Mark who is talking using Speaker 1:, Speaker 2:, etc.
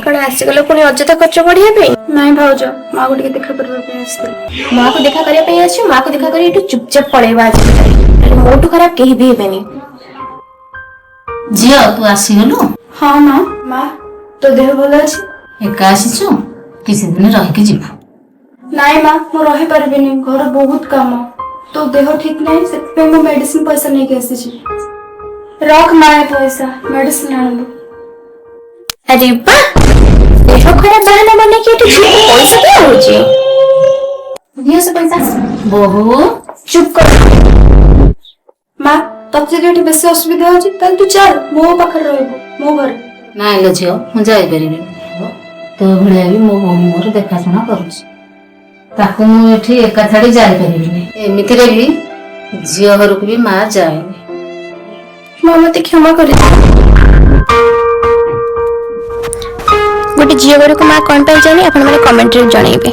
Speaker 1: କଣ ଆସିଗଲ ପୁଣି ଅଯଥା ଖର୍ଚ୍ଚ ବଢିବା ପାଇଁ?
Speaker 2: ନାଇଁ ଭାଉଜ, ମାକୁ ଟିକେ ଦେଖା କରିବା ପାଇଁ ଆସିଥିଲି।
Speaker 1: ମାକୁ ଦେଖା କରିବା ପାଇଁ ଆସିଛୁ? ମାକୁ ଦେଖା କରି ଏଠୁ ଚୁପଚାପ ପଳେଇବା ଆଜି ଭିତରେ, ନହେଲେ ମୋଠୁ ଖରାପ କେହି ବି ହେବେନି।
Speaker 3: ଝିଅ, ତୁ ଆସିଗଲୁ?
Speaker 2: ହଁ ମା। ମା, ତୋ ଦେହ ଭଲ ଅଛି?
Speaker 3: ଏକା ଆସିଛୁ, କିଛି ଦିନ ରହିକି ଯିବୁ।
Speaker 2: ନାଇଁ ମା, ମୁଁ ରହିପାରିବିନି, ଘର ବହୁତ କାମ। ତୋ ଦେହ ଠିକ ନାହିଁ, ସେଥିପାଇଁ ମୁଁ ମେଡିସିନ ପଇସା ନେଇକି ଆସିଛି। ରଖ ମା ଏ ପଇସା, ମେଡିସିନ ଆଣିବୁ।
Speaker 1: ଆରେ ବା, ଦେହ ଖରାପ ବାହାନା ବନେଇକି ଏଠି ଝିଅକୁ ପଇସା ଦିଆ ହଉଛି। ଦିଅ ସେ ପଇସା।
Speaker 3: ବୋହୁ।
Speaker 1: ଚୁପ୍ କର।
Speaker 2: ମା, ତତେ ଯଦି ଏଠି ବେଶୀ ଅସୁବିଧା ହଉଛି, ତାହେଲେ ତୁ ଚାଲ, ମୋ ପାଖରେ ରହିବୁ, ମୋ ଘରେ।
Speaker 3: ନାଇଁ ଲୋ ଝିଅ, ମୁଁ ଯାଇପାରିବିନି। ତୋ ଭଳିଆ ବି ମୋ ବୋହୁ ମୋର ଦେଖାଶୁଣା କରୁଛି, ତାକୁ ମୁଁ ଏଠି ଏକା ଛାଡି ଯାଇପାରିବିନି। ଏମିତିରେ ବି ଝିଅ ଘରକୁ ବି ମା ଯାଏନି।
Speaker 1: ମା, ମତେ କ୍ଷମା କରିଦିଅ। ଗୋଟେ ଝିଅ ଘରକୁ ମା କଣ ପାଇଁ ଯାଏନି, ଆପଣ ମାନେ କମେଣ୍ଟରେ ଜଣେଇବେ।